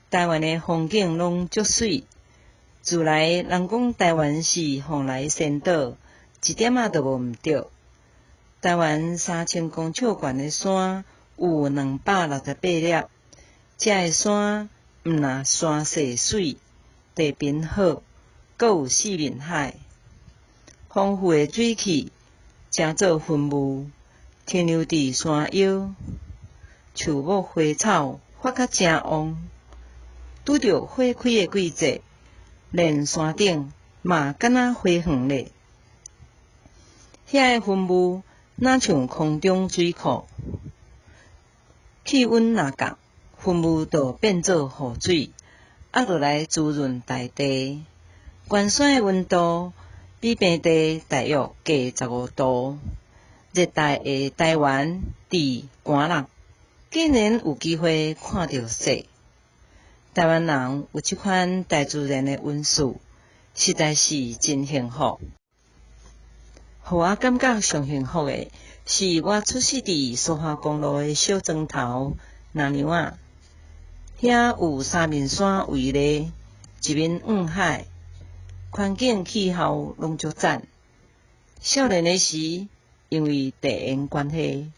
台灣的風景攏足媠。自來人講台灣是蓬萊仙島，一點仔都無毋對。台灣3000公尺懸的山有268粒，遮的山毋若山勢媠，地平好，閣有四面海，豐富的水汽成做雲霧，停留佇山腰，樹木花草發甲誠旺，拄著花開的季節，連山頂嘛敢若花園咧。遐的雲霧若像空中水庫，氣溫若降，雲霧就變做雨水，壓落來滋潤大地。懸山的溫度比平地大約低15度。熱帶的台灣佇寒溼，竟然有機會看著雪。台灣人有這款大自然的恩賜，實在是真幸福。予我感覺上幸福的是，我出世佇蘇花公路的小莊頭那娘仔，遐有三面山圍咧，一面向海，環境氣候攏足讚。少年的時，因為地緣關係，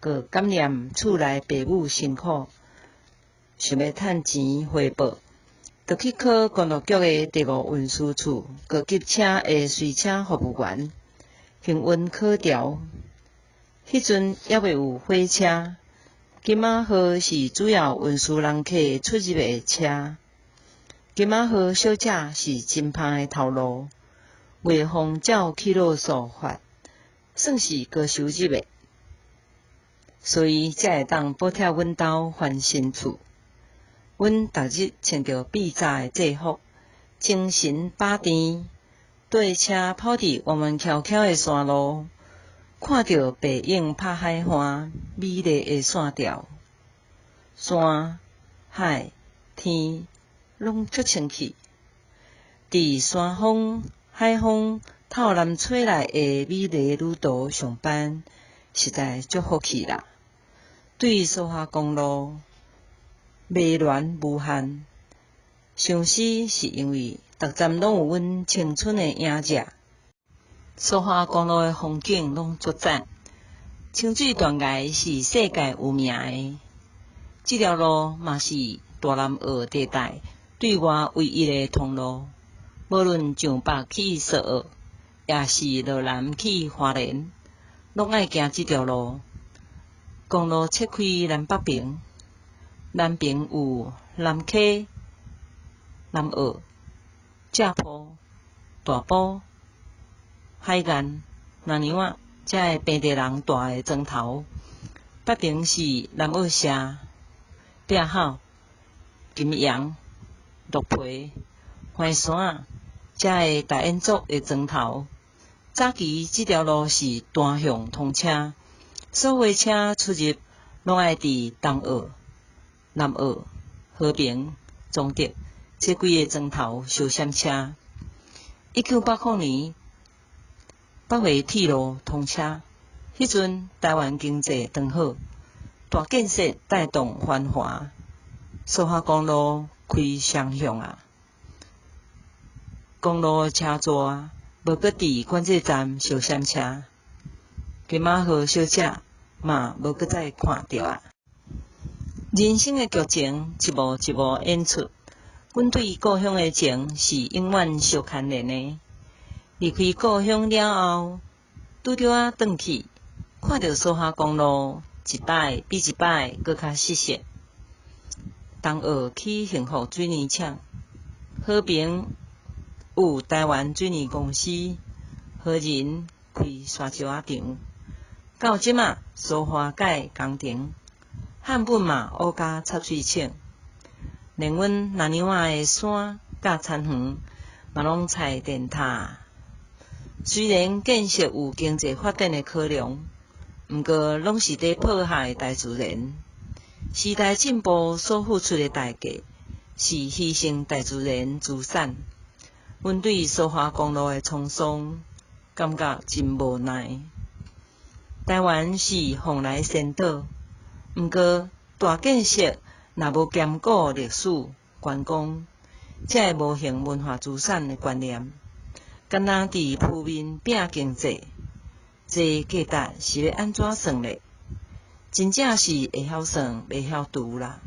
閣感念厝內爸母辛苦，想欲趁錢回報，就去考公路局的第五運輸處高級車的隨車服務員，幸運考著。彼陣猶未有火車，金馬號是主要運輸人客出入的車。金馬號小姐是真芳的頭路，月風照起落數法，算是高收入的，所以才會當補貼阮兜翻新厝。阮逐日穿著變早的制服，精神飽甜，綴車跑佇彎彎蹺蹺的山路，看著白湧拍海岸美麗的線條，山、海、天攏足清氣。佇山風、海風透南吹來的美麗旅途上班，實在足福氣啦！對蘇花公路迷戀無限，相思是因為逐站攏有阮青春的影子。蘇花公路的風景攏足讚，清水斷崖是世界有名的，這條路嘛是大南澳地帶對外唯一的通路。無論上北去蘇澳，抑是落南去花蓮，攏愛行這條路。公路切開南北爿，南爿有南溪、南澳、正埔、大埔、海岸、那娘仔，遮个平地人蹛的莊頭。北爿是南澳社、壁口、金陽、鹿皮、橫山，遮个大燕族的莊頭。早期這條路是單向通車，所有車出入攏愛佇東澳、南澳、和平、崇德這幾个莊頭相閃車。1980年，北迴鐵路通車，彼陣台灣經濟當好，大建設帶動繁華，蘇花公路開雙向啊！公路車座無閣佇管制站相閃車，金馬號小姐嘛無閣再看著啊！人生的劇情一幕一幕演出，阮對故鄉的情是永遠相牽連的。離開故鄉了後，拄著仔轉去，看著蘇花公路一擺比一擺閣較熟悉。東澳起幸福水泥廠，和平有台灣水泥公司，和仁開沙石仔場。到這馬蘇花改工程，漢本嘛烏加插水廠，連阮那娘仔的山佮田園嘛攏拆電塔。雖然建設有經濟發展的考量，毋過攏是佇破壞大自然。時代進步所付出的代價，是犧牲大自然資產。阮對蘇花公路的滄桑，感覺真無奈。台灣是蓬萊仙島，毋過大建設若無兼顧歷史、觀光這个無形文化資產的觀念，敢若佇浮面拚經濟，這價值是欲按怎算咧？真正是會曉算，袂曉除啦。